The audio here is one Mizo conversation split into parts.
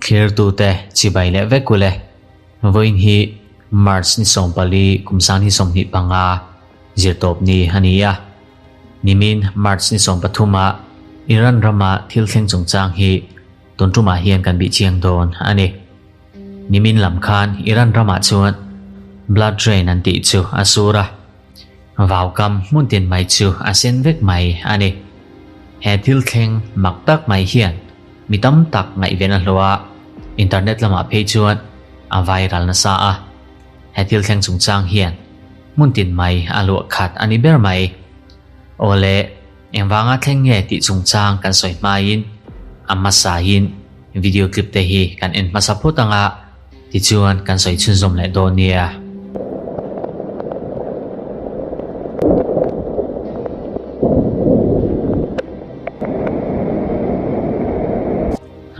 Thlirtute chibai leh vek ule. Vawiin hi March ni 14 kum 2025 zirtawp ni a ni a. Nimin March ni 13 ah Iran rama thil thleng chungchang hi tun tumah hian kan bih chiang dawn a ni. Nimin lam khan Iran ramah chuan blood rain an tih chu a sur a. Vaukam hmun tin mai chu a sen vek mai a ni. He thil thleng mak tak mai hian mi tam tak ngaihven a hlawh a, internet lamah phei chuan a viral nasa a. He thil thleng chungchang hian hmun tin mai a luah khat a ni ber mai. Awle, engvanga thleng nge tih chungchang kan sawi hmain a hmasain video clip te hi kan en hmasa phawt ang a, Tichuan kan sawi chhunzawm leh dawn nia.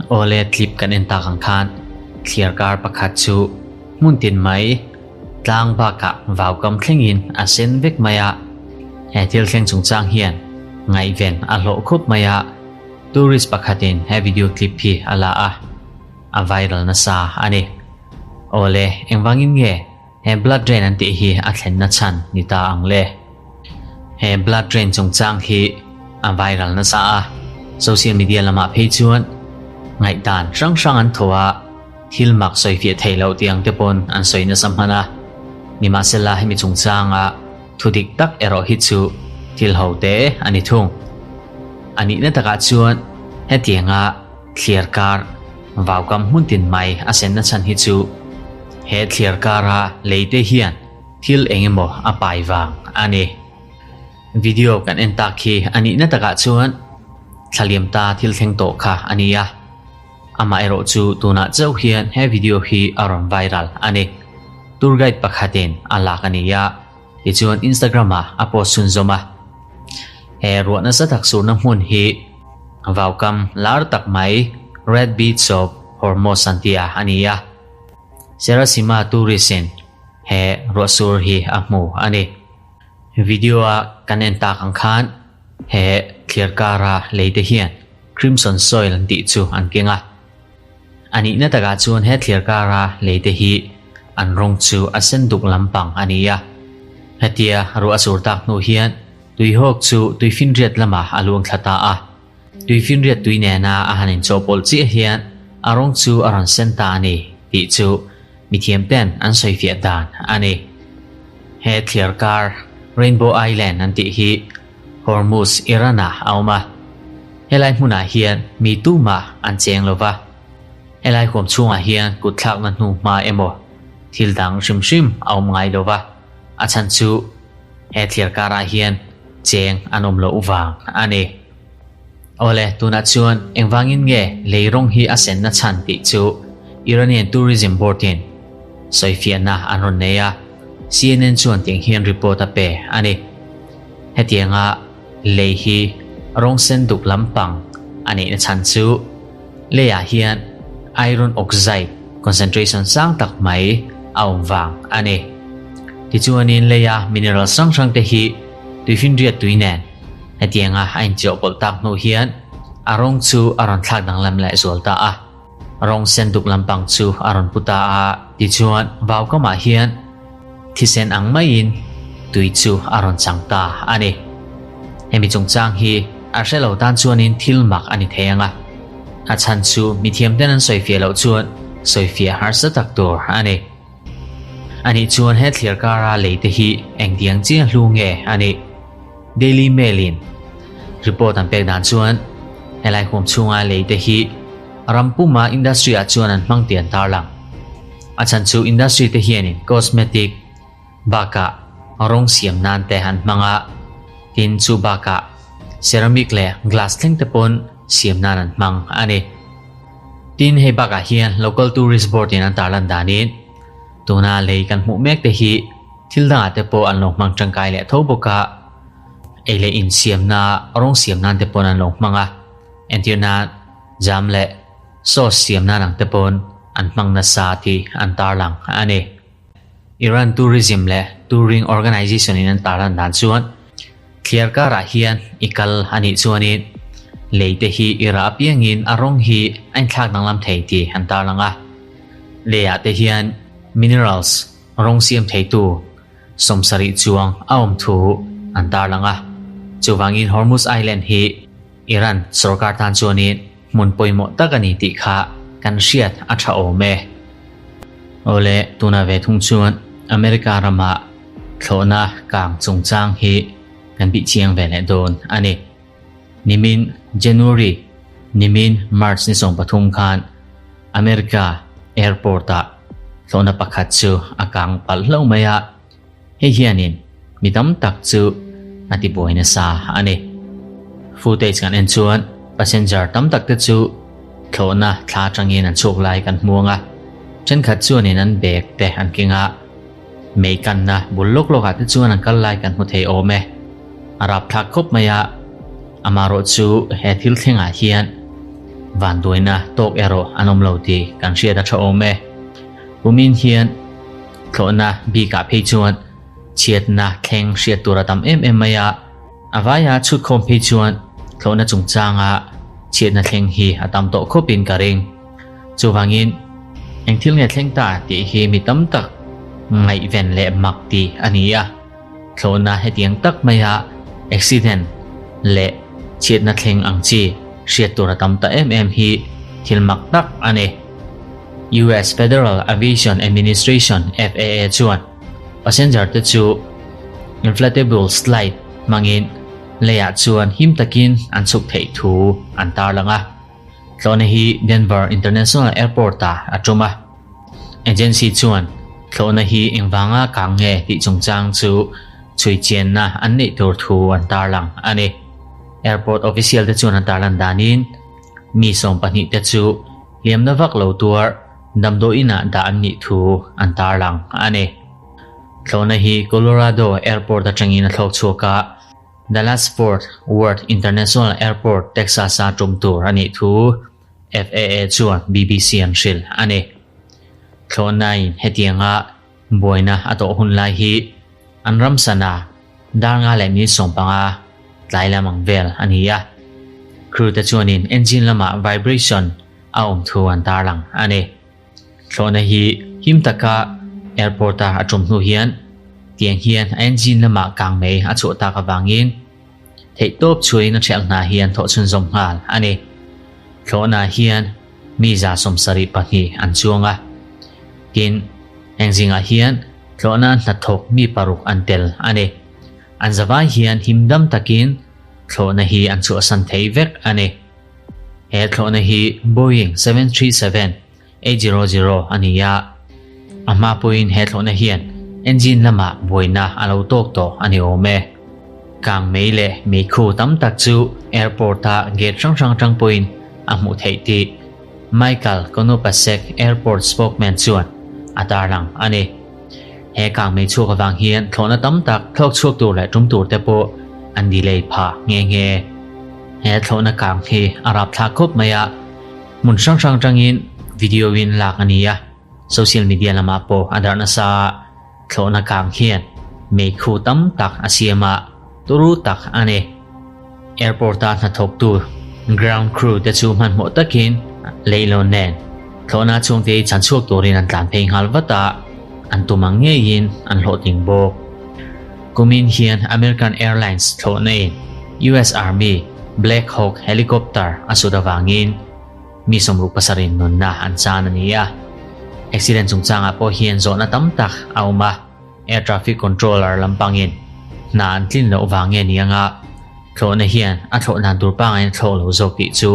Awle clip kan en tak ang khan thliar kar pakhat chu hmun tin mai tlang bakah vaukam thlengin a sen vek mai a. He thil thleng chungchang hian ngaihven a hlawh khup mai a, tourist pakhatin he video clip hi a la a. A viral nasa a ni. Awle, engvangin nge he blood drain an tih hi a thlenna chhan ni ta ang le? He blood drain chungchang hi a viral nasa a, social media lamah phei chuan ngaihdan hrang hrang an tho a, thil mak sawifiah theih loh tih ang te pawn an sawi nasa hman a. Nimahsela hemi chungchanga thudik tak erawh hi chu thil ho te a ni thung. A nihna takah chuan hetianga Thliar kar vaukam hmun tin mai a senna chhan hi chu he thliar kara leite hian thil eng emaw a pai vang a ni. Video kan en tak hi a nihna takah chuan thlaliam ta thil thleng tawh kha a ni a, amaherawh chu tunah chauh hian he video hi a rawn viral a ni. Tour guide pakhatin a lak a ni a, tichuan Instagram ah a post chhunzawm a. He ruah nasa tak surna hmun hi Vaukam lar tak mai Red Beach of Hormuz an tia a ni a, Serasima tourist-in he ruahsur hi a hmu a ni. Video-a kan en tak ang khan he thliar kara leite hian Crimson Soil an tih chu an keng a. A nihna takah chuan he thliar kara leite hi an rawng chu a sen duk lampang a ni a. Hetia ruah a sur tak hnu hian Tuihawk chu tuifinriat lamah a luang thla ta a. Tuifinriat tui nena a han inchawhpawlh chiah hian a rawng chu a rawn sen ta a ni tih chu mithiam ten an sawifiah dan a ni. He thliar kar Rainbow Island an tih hi Hormuz, Iran-ah a awm a. Helai hmunah hian mi tumah an cheng lo va. Helai huam chhungah hian kutthlakna hnu hma emaw thil dang hrim hrim a awm ngai lo va. A chhan chu He thliar karah hian cheng an awm loh vang a ni. Awle, tunah chuan engvangin nge lei rawng hi a senna chhan tih chu Iranian Tourism Board-in sawifiahna an rawn nei a, CNN chuan tiang hian report a pe a ni. Hetianga lei hi rawng sen duk lampang a neihna chhan chu leiah hian iron oxide concentration sang tak mai a awm vang a ni. Tichuanin leia mineral hrang hrang te hi tuifinriat tui nen hetianga a inchiahpawlh tak hnu hian a rawng chu a rawn thlak danglam leh zual ta a. Rawng sen duk lampang chu a rawn pu ta a. Tichuan vaukamah hian thisen ang maiin tui chu a rawn chang ta a ni. Hemi chungchang hi a hre lo tan chuanin thil mak a ni thei ang a. A chhan chu mithiamten an sawifiah loh chuan sawifiah harsa tak tur a ni. Anih chuan he thliar kara lei te hi engtiang chiah hlu nge a nih? Daily Mail in report an pek dan chuan helai huam chhunga lei te hi ram puma industry ah chuan an hmang tih an tarlang. A chhan chu industry te hianin cosmetic bakah rawng siam nan te an hmang a, tin chu bakah ceramic leh glass thleng te pawn siam nan an hmang a ni. Tin, hei bakah hian Local Tourist Board in an tarlan danin tuna lei kan hmuh mek te hi thil dangah te pawh an lo hmang tangkai leh tho bawk a, ei leh in siamna, rawng siam nan te pawn an lo hmang a, entir nan jam leh sauce siam nan ang te pawn an hmang nasa tih an tarlang a ni. Iran Tourism leh Touring Organization in an tarlan dan chuan thliar karah hian i kal a nih chuanin Lei te hi i rah apiangin a rawng hi a inthlak danglam thei tih an tarlang a. Leiah te hian minerals rawng siam theitu 70 chuang a awm thu an tarlang a. Chuvangin Hormuz Island hi Iran sorkar tan chuanin hmun pawimawh tak a ni tih kha kan hriat a tha awm e. Awle, tuna ve thung chuan America rama thlawhna kang chungchang hi kan bih chiang ve leh dawn a ni. Nimin January, nimin March ni 13 khan America airport-ah thlawhna pakhat chu a kang palh hlauh mai a, hei hianin mi tam tak chu a tibuai nasa a ni. Footage kan en chuan passenger tam tak te chu thlawhna thla atangin an chhuak lai kan hmu ang a, thenkhat chuanin an bag te an keng a, Mei kanna bul lawk lawkah te chuan an kal lai kan hmu thei awm e. A rapthlak khawp mai a, amaherawh chu he thil thlengah hian vanduaina tawk erawh an awm lo tih kan hriat a tha awm e. Kumin hian thlawhna bikah phei chuan chhiatna thleng hriat tur a tam em em mai a, a vaia chhutkhawm phei chuan thlawhna chungchanga chhiatna thleng hi a tam tawh khawpin ka ring. Chuvangin, eng thil nge thleng ta tih hi mi tam tak ngaihven leh mak tih a ni a. Thlawhna hetiang tak maia accident leh chhiatna thleng ang chi hriat tur a tam ta em em hi thil mak tak a ni. US Federal Aviation Administration, FAA, chuan passenger te chu inflatable slide hmangin leiah chuan him takin an chhuk theih thu an tarlang a. Thlawhna hi Denver International Airport-ah a tum a. Agency chuan thlawhna hi engvanga kang nge tih chungchang chu chhui chianna an neih tur thu an tarlang a ni. Airport official te chuan an tarlan danin mi 12 te chu hliamna vak lo tuar damdawiinah dah an nih thu an tarlang a ni. Thlawhna hi Colorado Airport atangin a thlawk chhuak a. Dallas-Fort Worth International Airport, Texas-a tum tur a nih thu FAA chuan BBC an hrilh a ni. Thlawhnain hetianga buaina a tawh hun lai hi an ram sana dar nga leh minute 15 tlai lam ang vel a ni a. Crew te chuanin engine lamah vibration a awm thu an tarlang a ni. Thlawhna hi him taka airport-a a tum hnu hian tiang hian a engine lamah kang mei a chhuah tak avangin theihtawp chhuain a ṭhial hna hian thawh chhunzawm nghal a ni. Thlawhna hian mi 72 an chuang a, tin, heng zingah hian thlawhna hnathawk mi paruk an tel a ni. An zavai hian himdam takin thlawhna hi an chhuahsan thei vek a ni. He thlawhna hi Boeing 737 800 a ni a, a hma pawhin he thlawhna hian engine lamah buaina a lo tawk tawh a ni awm e. Kang mei leh meikhu tam tak chu airport-a gate hrang hrang atang pawhin a hmuh theih tih Michael Konopasek, airport spokesman chuan a tarlang a ni. He kang mei chhuak avang hian thlawhna tam tak thlawk chhuak tur leh tum tur te pawh an delay phah nghe nghe. He thlawhna kang hi a rapthlak khawp mai a, hmun hrang hrang atangin video in lak a ni a, social media lamah pawh a darh nasa a, thlawhna kang hian meikhu tam tak a siam a, turu tak a ni. Airport-a hnathawktu ground crew te chu hmanhmawh takin leihlawn nen thlawhna chhungte hi chhan chhuak turin an tlan phei nghal vat a, an tum ang ngeiin an hlawhtling bawk. Kumin hian American Airlines thlawhna in US Army Black Hawk helicopter a sut avangin mi 67 in nunna an chan a ni a. Accident chungchangah pawh hian zawhna tam tak a awm a. Air traffic controller lampangin hna an tlin loh vang nge ni anga thlawhna hian a thlawh dan tur pangaiin a thlawk lo zawk tih chu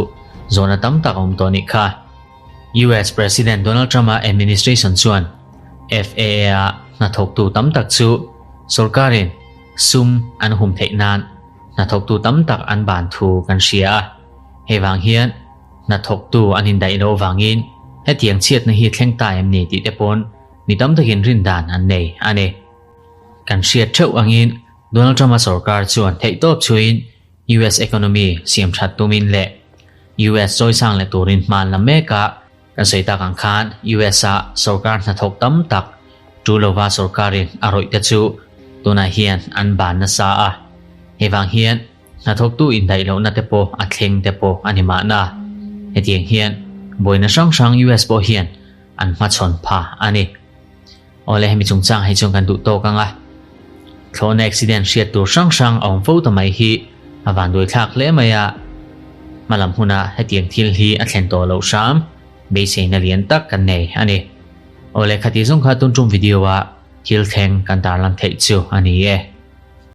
zawhna tam tak a awm tawh nih kha. US President Donald Trump-a administration chuan FAA-a hnathawktu tam tak chu sorkarin sum an hum theih nan hnathawktu tam tak an ban thu kan hria a, hei vang hian hnathawktu an indaih loh vangin hetiang chhiatna hi thleng ta em ni tih te pawn Mi tam takin rin dan an nei a ni. Kan hriat theuh angin Donald Trump-a sorkar chuan theihtawp chhuiin US economy siam that tumin leh US chawisang leh turin hma an la mek a, kan sawi tak ang khan US-a sorkar hnathawk tam tak tu lova sorkarin a rawih te chu tunah hian an ban nasa a. Hei vang hian. Hnathawktu indaih lohna te pawh a thleng te pawh a ni mahna. Hetiang hian buaina hrang hrang US pawh hian an hmachhawn pha a ni. Awle hemi chungchang hei chuan kan duh tawk ang a. Thlawhna accident hriat tur hrang hrang a awm fo ta mai hi a vanduai thlak hle mai a. Hmalam huna hetiang thil hi a thlen tawh loh hram beiseina lian tak kan nei a ni. Awle khati zawng kha tun tum video a thil thleng kan tarlang theih chu a ni e.